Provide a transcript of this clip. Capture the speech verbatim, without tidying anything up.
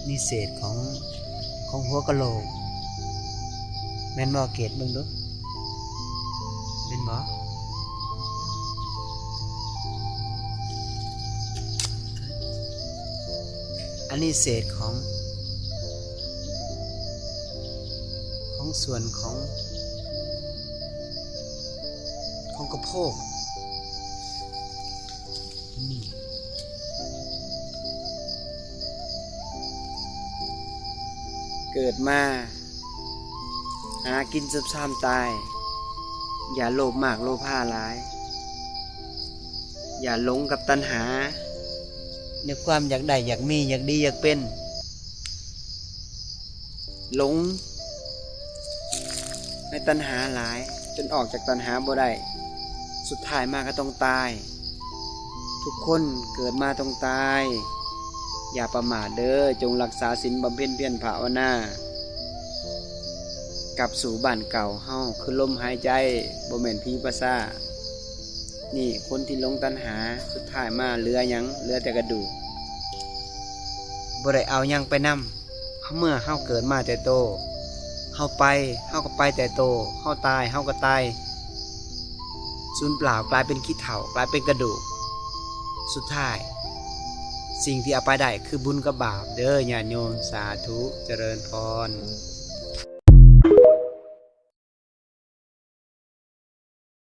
นี่เศษของของหัวกะโหลก แม่นบ่ เกตเบิ่งดู แม่นบ่ อันนี้เศษของ ของส่วนของ ของกระโพก นี่ เกิดมา หากินซุบซ่ามตาย อย่าโลภมากโลภาหลาย อย่าหลงกับตัณหา ในความอยากได้ อยากมี อยากดี อยากเป็น หลง ในตัณหาหลาย จนออกจากตัณหาบ่ได้ สุดท้ายมาก็ต้องตาย ทุกคนเกิดมาต้องตาย อย่าประมาทเด้อ จงรักษาศีลบำเพ็ญเพียรภาวนา กลับสู่บ้านเก่าเฮาคือลมหายใจ บ่แม่นผีประสาท นี่คนที่หลงตัณหา สุดท้ายมาเหลือหยัง เหลือแต่กระดูก บ่ได้เอาหยังไปนำ เมื่อเฮาเกิดมาแต่โต เฮาไป เฮาก็ไปแต่โต เฮาตาย เฮาก็ตาย สูญเปล่ากลายเป็นขี้เถ้า กลายเป็นกระดูก สุดท้าย สิ่งที่เอาไปได้คือบุญกับบาปเด้อ ญาติโยม สาธุ เจริญพร